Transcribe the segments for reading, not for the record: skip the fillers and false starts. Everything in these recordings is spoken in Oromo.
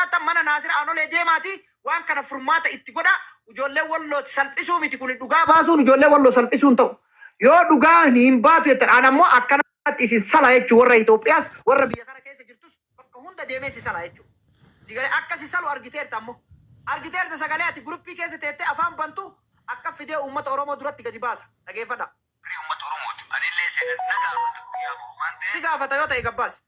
sodaattan mana Naasir Aanolee deemaati waan kana furmaata itti godha. Ijoollee Wallooti salphisuu miti kun, dhugaa baasuun ijoollee Walloo salphisuun ta'u. Yoo dhugaa hin baatu jettan, an ammoo akkanatti isin sala jechuu, warra Itoophiyaas warra biyya kana keessa jirtus bakka hunda deemee si sala jechuudha. Sigalee akka si salu argiteerta, ammoo argiteerta. Sagalee ati guruppii keessa teettee afaan bantu akka fidee uummata Oromoo duratti gadi baasa. Dhageeffadha. Birrii uummata Oromooti. Anillee seenan na gaafata guyyaa boru waan ta'eef. Si gaafata yoo ta'e gabbaasi.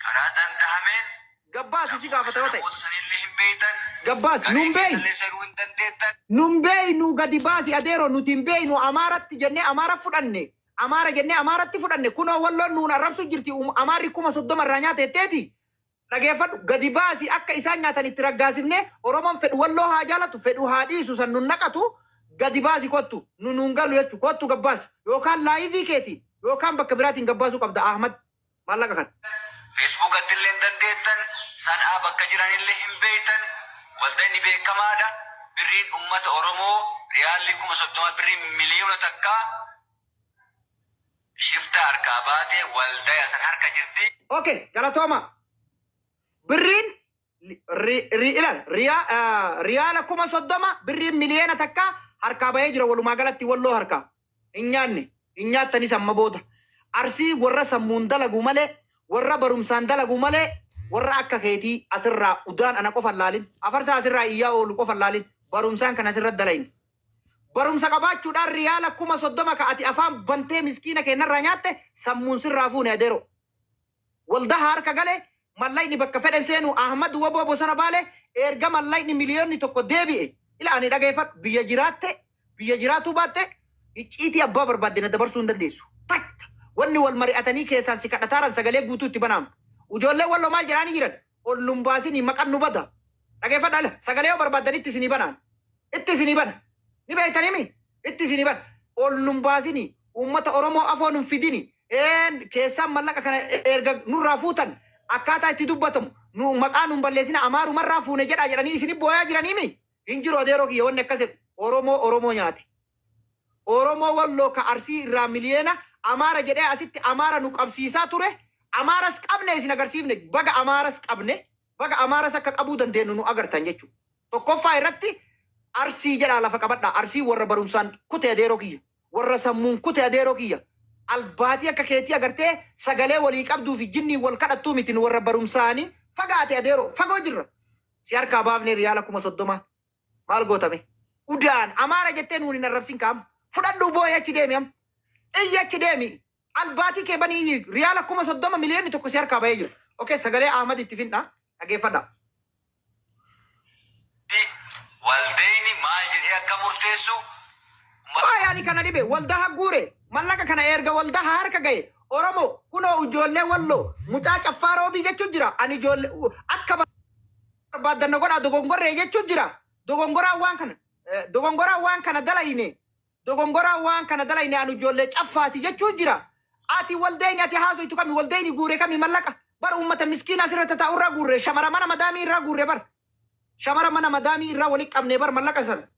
Karaa danda'ameen Gabbaasi, si gaafata yoo ta'e. Namoota sanillee hin beektan. Gabbaasi, nun beeynu. Illee seenuu hin dandeettan. Nun beeynu, gadi baasi adeero. Nuti hin beeynu. Amaaratti jennee Amaara fudhanne. Amaara jennee Amaaratti fudhanne. Kunoo Walloon nuun arrabsu jirti. Amaarri 30,000 irraa nyaata jetteeti. Dhageeffadhu, gadi baasi. Akka isaan nyaatan itti raggaasifne. Oromoon fedhu Walloo haa jaalatu, fedhu haa dhiisu, san nun naqatu. Gadi baasi, kottu. Nu nuun galu jechu. Kottu gabbaasi. Yookaan live keeti yookaan bakka biraatiin gabbaasuu qabda, Ahmad, maallaqa kana. Feesbuukatti illee hin dandeettan. San'aa bakka jiranillee hin beektan. Waldaan beekamaadha. Birriin uummata Oromoo riyaalli 30,000, birrii 1 miliyoona shifta harkaa baatee waldaya san harka jirti. Okay, galatooma. Birriin ilaal, riyaala 30,000, birriin 1 miliyoona harkaa bahee jira walumaa galatti Walloo harkaa. Hin nyaanne, hin nyaattanis amma booda. Arsii warra sammuun dalagu malee, warra barumsaan dalagu malee, warra akka keetii asirraa udaan ana qofa laalin. Afarsaa asirraa iyyaa oolu qofa laalin. Barumsaan kan asirra dalayin. Barumsa qabaachuudhaan riyaala 30,000 ka ati afaan bantee miskiina kennarraa nyaatte sammuun sirraa fuune, adeero. Waldaa harka gale mallaqni bakka fedhan seenu. Ahmad Waboo Bosona Baale, erga mallaqni 1 miliyoonni deebi'e, ila ani dhageeffadhu, biyya jiraatte biyya jiraatuu baatte, icciitii abbaa barbaadde na dabarsuu hin dandeessu. Takka wanni wal mari'atanii keessaan si kadhataaran sagalee guutuu itti banaamu. Ijoollee Walloo maal jedhaanii jiran? Ol nun baasinii, maqan nu bada. Dhageeffadha, ala sagalee yoo barbaaddan itti isinii banaan. Itti isinii bana. Ni beektanii itti isinii bana. Ol nun baasinii, uummata Oromoo afoo nun fidini. Een keessaan mallaqa kana erga nurraa fuutan akkaataa itti dubbatamu nu maqaa nun balleessina, Amaarumarraa fuune jedhaa jedhanii isin booyaa jiraniimi. Hin jiru, adeeroo kiyya, wanni akkas jedhu. Oromoo Oromoo nyaate. Oromoo Walloo ka Arsii irraa miliyoona Amaara jedhee asitti Amaara nu qabsiisaa ture. Amaaras qabne isin agarsiifne. Baga Amaaras qabne, baga Amaaras akka qabuu dandeenyu nu agartan jechuudha. Tokkoffaa irratti Arsii jedhaa lafa qabadhaa. Arsii warra barumsaan kute, adeeroo kiyya. Warra sammuun kute, adeeroo kiyya. Albaatii akka keetii agartee sagalee walii qabduu fi jinnii wal kadhattuu miti. Nu warra barumsaanii fagaate, adeeroo, fagoo jirra. Si harkaa baafnee riyaala 30,000 maal gootame? Udaan Amaara jettee nuun hin arrabsin kaam. Fudhadhu, boo'ee achi deemi am. Iyyi, achi deemi. Albaatii kee banii, riyaala 30,000, 1 miliyoonni si harkaa bahee jira. Okay, sagalee Ahmad itti finna. Dhageeffadha. Waldeenni maal jedhee akka murteessu Waayaan kana dhibe waldaa guure mallaqa kana erga waldaa harka gahe, Oromoo kunoo ijoollee Walloo mucaa Caffaa Roobii jechuun jira. Ani ijoollee akka barbaaddanna godhaa, dogongorree jechuun jira. Dogongoraan waan kana dogongoraan waan kana dalayne, dogongoraan waan kana dalayne, ani ijoollee Caffaati jechuun jira. Ati waldeenyi ati haasoytu kami? Waldeenyi guure kami mallaqa? Bar uummata miskiina asirratti taa'u irraa guurre, shamara mana madaamii irraa guurre, bar shamara mana madaamii irraa walitti qabne bar mallaqa sana.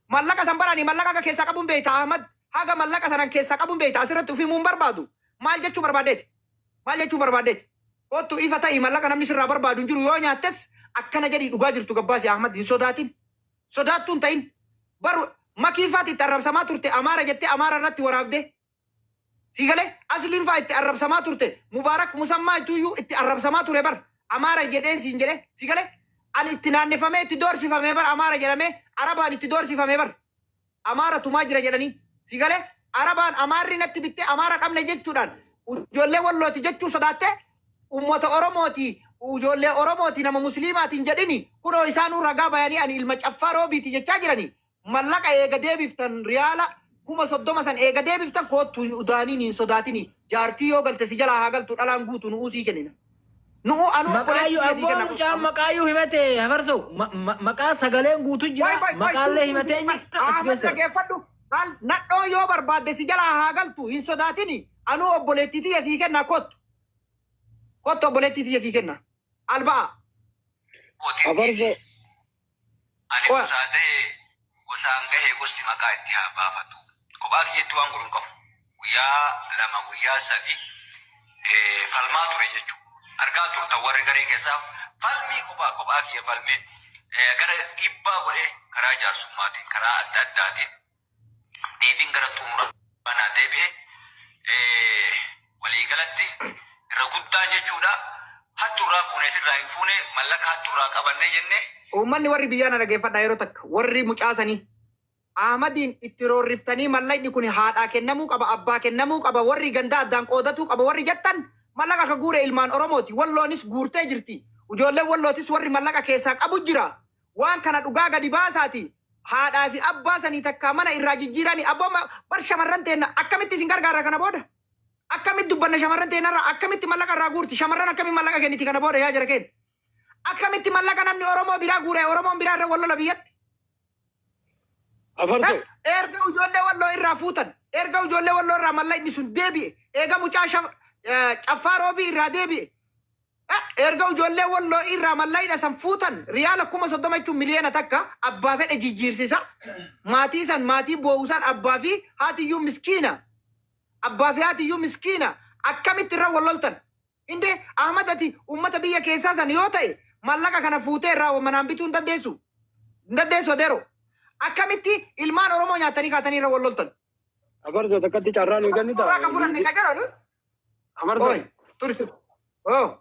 Mallaqa san barani mallaqa akka keessaa qabuun beekta, Ahmad. Haga mallaqa sanan keessaa qabuun beekta, asirratti ufii muun barbaadu. Maal jechuu barbaaddeeti? Maal jechuu barbaaddeeti? Kottu, ifa ta'i. Mallaqa namni sirraa barbaadu hin jiru. Yoo nyaattes akkana jedhii dhugaa jirtu gabbaasi, Ahmad, hin sodaatin. Sodaattuu hin ta'in. Bar makiifaati itti arrabsamaa turte Amaara jettee Amaara irratti waraabde. Si galee Asliin faa itti arrabsamaa turte. Mubaarak Musammaa ituyyuu itti arrabsamaa ture bar. Amaara jedheen siin jedhe. Si galee ani itti naanneffamee itti doorsifamee bar, Amaara jedhamee Arabaan itti doorsifamee bar. Amaara tumaa jira jedhanii. Si galee Arabaan Amaarri natti bittee Amaara qabne jechuudhaan ijoollee Wallooti jechuu sodaatte, uummata Oromooti, ijoollee Oromooti, nama Musliimaatiin jedhini. Kunoo isaanuu ragaa bayanii ani ilma Caffaa Roobiiti jechaa jiranii. Mallaqa eega deebiftan, riyaala 30,000 san eega deebiftan, koottu, hin udaaniin, hin sodaatini. Jaartii yoo galte si jalaa haa galtu, dhalaan guutu nu'uu sii kennina. Nu'uu anuu Maqaayyuu obboleettii sii abboo kenna. Mucaan maqaayyuu himate hafarsoo maqaa sagaleen guutu jira, maqaallee himatee jira achi Ahmad, keessa. Dhageeffadhu. Nadhoo yoo barbaadde si jalaa haa galtu, hin sodaatini. Anuu obboleettii tiyya sii kenna, kottu. Kottu, obboleettii tiyya sii kenna. Alba'a. Afarso. Ani gosaa ta'e gosaan gahee gosti maqaa itti haa baafatu. Kophaa kiyyatti waan godhu hin qabu. Guyyaa 2, guyyaa 3 falmaa ture jechuudha. Argaa turtan warri garee keessaa falmii kophaa kophaa. Kiyya falmee gara dhiibbaa godhee karaa jaarsummaatiin, karaa adda addaatiin deebiin gara xumuraa naa deebi'e. Waliigalatti irra guddaan jechuudha, hattuurraa fuune, sirraa hin fuune, mallaqa hattuurraa qabanne jenne. Uummanni warri biyyaa na dhageeffadhaa yeroo takka. Warri mucaasanii Ahmadiin itti roorriftanii, mallaqni kun haadhaa kennamuu qaba, abbaa kennamuu qaba, warri gandaa addaan qoodatuu qaba warri jettan, mallaqa ka guure ilmaan Oromooti. Walloonis guurtee jirti. Ijoolleen Wallootis warri mallaqa keessaa qabu jira. Waan kana dhugaa gadi baasaati. Haadhaa fi abbaa sanii takkaa mana irraa jijjiiranii abboo bar shamarran teenna akkamitti isin gargaara kana booda? Akkamitti dubbanna shamarran teennarraa? Akkamitti mallaqa irraa guurti? Shamarran akkamitti mallaqa kenniti kana booda, yaa jara keenya? Akkamitti mallaqa namni Oromoo biraa guure Oromoon biraa irra wallola biyyatti? Afarso. Erga ijoollee Walloo irraa fuutan, erga ijoollee Walloo irraa mallaqni sun deebi'e, eega mucaa Caffaa Roobii irraa deebi'e, erga ijoollee Walloo irraa mallaqni san fuutan, riyaala 30,000 jechuun 1 miliyoona abbaa fedhe jijjiirsisa. Maatii san, maatii boo'u san, abbaa fi haatiyyuu miskiina. Abbaa fi haatiyyuu miskiina. Akkamitti irra walloltan? Inde Ahmad, ati uummata biyya keessaa san yoo ta'e mallaqa kana fuutee irraa manaan bituu hin dandeessu. Hin dandeessu, adeero. Akkamitti ilmaan Oromoo nyaatanii kaatanii irra walloltan? Afarso, takkatti carraa nu kennita. Irraa kan fudhanne ka jedhan. Afarso. Oi, turi turi. Oh,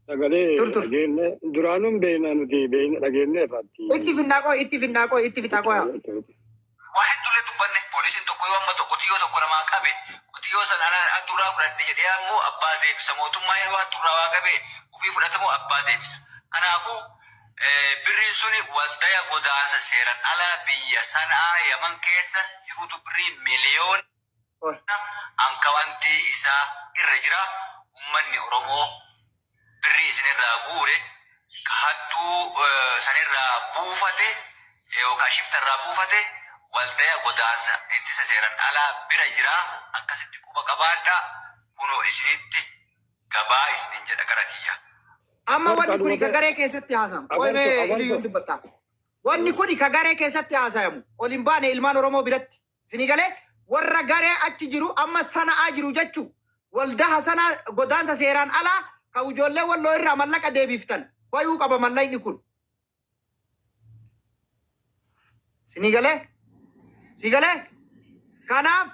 Sagalee Tur, tur. dhageenne duraanuun beekna, nuti beekna, dhageenne irratti. Itti finnaa qoy, itti finnaa qoy, itti fixaa qoy. Waa hedduullee dubbanne. Poolisiin tokko yoo amma tokko qotiyyoo tokko namaa qabe, qotiyyoo sana ana hattuurraa fudhadhe jedhee ammoo abbaa deebisa. Mootummaa yeroo hattuurraa waa qabe ofii fudhatamoo abbaa deebisa. Kanaafuu birriin suni waldaya godaansa seeran alaa biyya Sanaa Yaman keessa jirutu birrii miliyoona Oi. ankawantii isaa irra jira. Ummanni Oromoo birrii isinirraa guure, ka hattuu sanirraa buufate yookaan shiftarraa buufate, waldaya godaansa ittisa seeran alaa bira jira. Akkasitti quba qabaadhaa. Kunoo isinitti gabaa isinin jedha gara kiyya. Amma wanni kuni ka garee keessatti haasamu. Qoy mee, Afarso, Iliyyuun dubbatta. Wanni kuni ka garee keessatti haasayamu. Ol hin baane ilmaan Oromoo biratti. Isinii galee, warra garee achi jiru, amma Sana'aa jiru jechuu. Waldaa sanaa godaansa seeraan alaa ka ijoollee Walloo irraa mallaqa deebiftan. Wayuu qaba mallaqni kun. Isinii galee? Isinii galee? Kanaaf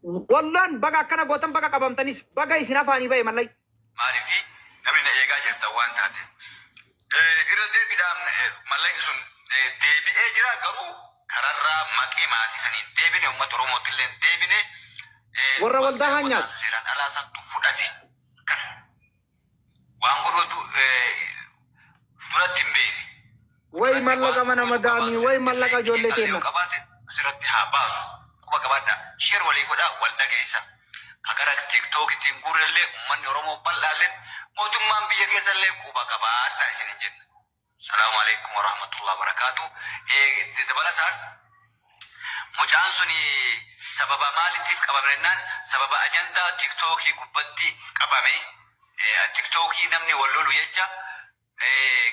Walloon baga akkana gootan, baga qabamtanis, baga isin afaanii bahe mallaqni. Maaliifi namni na eegaa jirta waan taate. Irra deebiidhaan mallaqni sun deebi'ee jira, garuu kararraa maqee maatii saniin deebine, uummata Oromootti illee deebine. Warra waldaa haa nyaatu. Seeraan alaa santu fudhate. Kana waan godhutu duratti hin beekne. Way mallaqa mana madaamii, way mallaqa ijoollee Yoo keenya. qabaate asirratti haa baasu. Quba qabaadhaa. Share walii godhaa, wal dhageessa. Ka gara TikTokitiin guurrellee, uummanni Oromoo bal'aallee, mootummaan biyya keessallee quba qabaadhaa isinin jenna. Salaamu alaikum warahmatullahi wabarakaatu. Dabalataan mucaan suni sababa maaliitiif qabame jennaan, sababa ajandaa TikTokii gubbatti qabame, TikTokii namni wal lolu jecha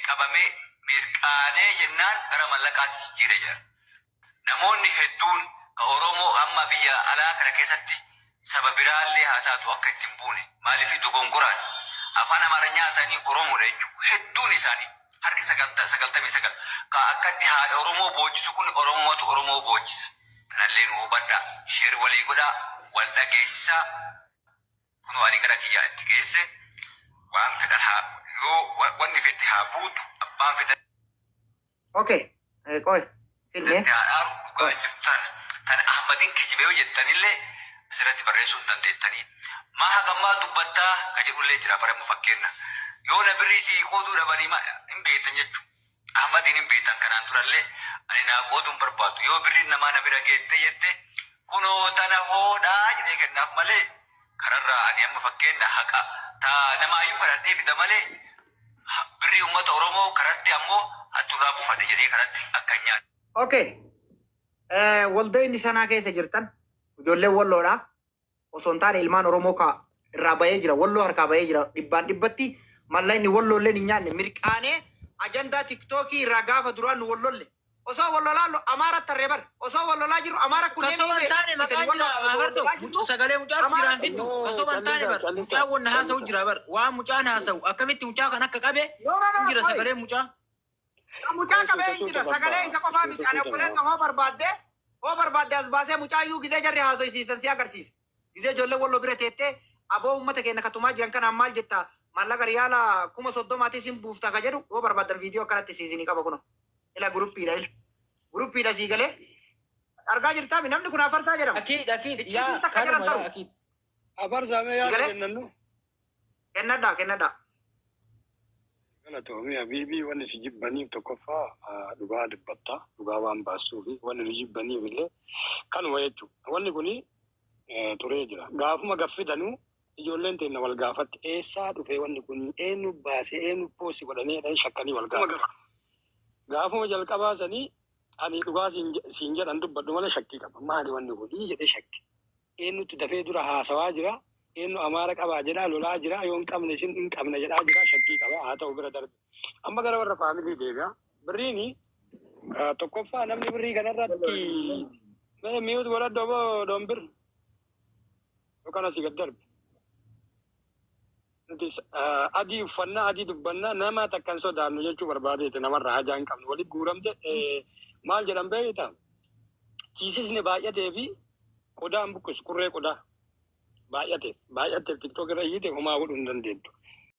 qabame. Mirqaanee jennaan gara mallaqaatti jijjiire jedhan. Namoonni hedduun ka Oromoo amma biyya alaa kana keessatti saba biraallee haa taatu akka ittiin buune, maaliif dogongoraan afaan Amaarinyaa isaanii Oromoodha jechuudha. Hedduun isaanii, harki 99, ka akkatti haadha Oromoo boochisu kun Oromootu Oromoo boochisa. Kanallee nu hubadhaa. Share walii godhaa, wal dhageessisaa. Kunoo ani gara kiyyaa itti geesse, waan fedhan haa yoo wanni fedhe haa buutu, abbaan fedhan Okay. Qoy. Filmee. itti haa dhaaru, dhugaa jirtu tana. Tan Ahmadiin kijibe yoo jettanillee asirratti barreessuu hin dandeettanii. Maa hagammaa dubbattaa ka jedhullee jira baramu fakkeenna. Yoo na birrii sii qooduu dhabanii hin beektan jechuudha. Ahmadiin hin beektan, kanaan durallee ani naa qooduu hin barbaadu. Yoo birriin namaa na bira geette jette, kunoo tana hoodhaa jedhee kennaaf malee, kararraa ani amma fakkeenna haqa taa namaayyuu kadhadhee fida malee, birrii uummata Oromoo karatti ammoo hatturraa buufadhe jedhee karatti akka hin nyaanne. Okay. Waldaa inni Sanaa keessa jirtan, ijoolleen Walloodha. Osoo hin taane ilmaan Oromoo ka irraa bahee jira. Walloo harkaa bahee jira. Dhibbaan dhibbatti mallaqni Walloolleen hin nyaanne. Mirqaanee ajandaa TikTokii irraa gaafa duraan nu wallolle. Osoo wal lolaa Amaara tarree bar. Osoo wal lolaa jiru Amaara kunneen Kasoo waan taane maqaan jira hafarsoo, sagalee mucaatu jira hin fiddu. Kasoo waan taane bar mucaan wanna haasa'u jira bar, waan mucaan haasa'u akkamitti mucaa kan akka qabe No, no, no, hin jira qoy. Sagalee mucaa. Mucaa qabee hin jira. Sagalee isa qofaa miti. Ani obboleessa hoo barbaadde as baasee mucaa iyyuu gizee jarri haasofsiisan si agarsiisa. Gizee ijoollee walloo bira teettee, "Aboo, uummata keenya katumaa jiran kanaan maal jetta? Maallaqa riyaala 30,000 sin buufta," ka jedhu hoo barbaaddan viidiyoo akkanatti siisinii qaba kuno. Ila guruppiidha, ila. Guruppiidha sii galee. Argaa jirtaami, namni kun Afarsaa jedhama. Akiid, akiid. Icciitiin Yaa takka jalan kanuma taru. yaa akiid. Afarsaa mee yaada Galee? kennannu. Kennadhaa, kennadhaa. Galatoomii Habiibii, wanni si jibbaniif tokkoffaa dhugaa dubbatta, dhugaa waan baastuu fi wanni nu jibbaniif illee kanuma jechuudha. Wanni kuni turee jira. Gaafuma gaffidanuu ijoolleen teenya wal gaafatti, eessaa dhufee wanni kun, eenyu baasee, eenyu post godhanii jedhanii shakkanii wal gaafatu. Gaafuma jalqabaa sanii ani dhugaa siin jedhan dubbadhu malee shakkii qaba. Maali wanni kun jedhee shakke. Eenyutti dafee dura haasawaa jira? Eenyu Amaara qabaa jedhaa lolaa jira? Yoo hin qabne isin hin qabne jedhaa jira, shakkii qaba. Haa ta'u, bira darbe. Amma gara warra family deebi'a. Birriini tokkoffaa namni birrii kanarratti mute godhadhu, obbo Dombir. Yookaan asii gad darbe. Nuti adii uffannaa, adii dubbannaa, nama takkan sodaannu jechuu barbaadeeti, namarraa hajaa hin qabnu. Walitti guuramte maal jedhan beektaa? Ciisisni baay'atee fi qodaan buqqisu, kurree qodaa baay'ateef baay'ateef TikTok irra iyyiteef homaa godhuu hin dandeettu.